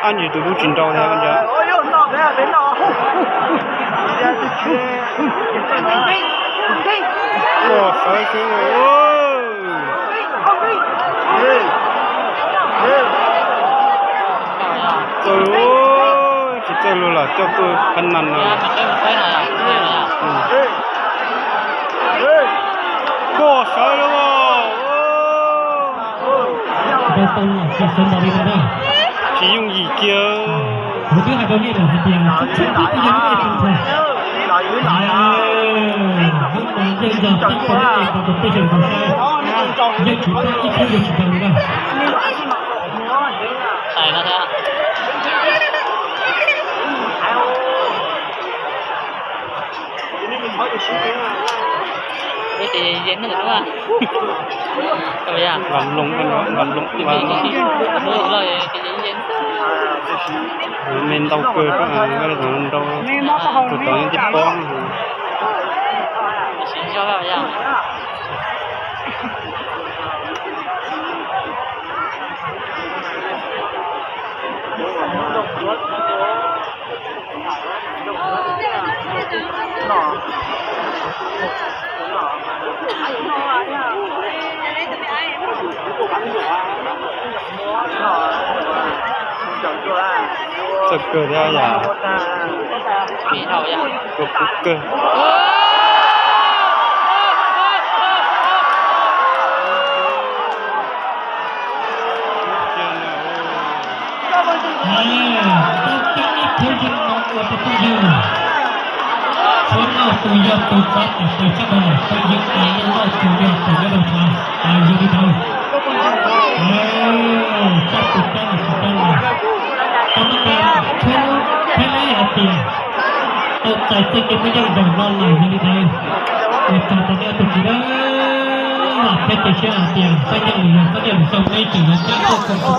Ab ntsis tus dub tsis nrau thiab. Koj sawv xwb. Txawj, tsis txawj luag los coj tuaj phab naj no. Koj sawv los. Tsis yooj yim kiag. Kuv twb hais rau nej lawm hais tias txhua txhua tib tug yog nej tus ntxhais. Hnub no yeej yog peb tau nej tau tus pej xeem nkaus saib, yeej tsis pab ib tug yuav tsis tau li na. Vas loos, vas loos, vas loos. Me ntau kawg, nrau tus tod yeej tib pob. Txawj kawg thiab yom. Kawg kawg. Tau cov ib tug yeej no ua rau phooj ywg, txhua leej tug yog tus txav tawm plaws sab nraud, phooj ywg tas leej leej tug yog tus nyob rau tod, yog li ntawd. Sab tus cab los tsis cab los, tau muab tas txhua lub thiab lawv hais tias tau txais txoj kev muaj ncaj ncees no lawm, yog li ntawd ua tsaug rau nej tus txiv lawm, thiab cia siab hais tias txoj ncaj lus yog txoj ncaj lus xyoo peb tseem yuav cab tuaj koom tus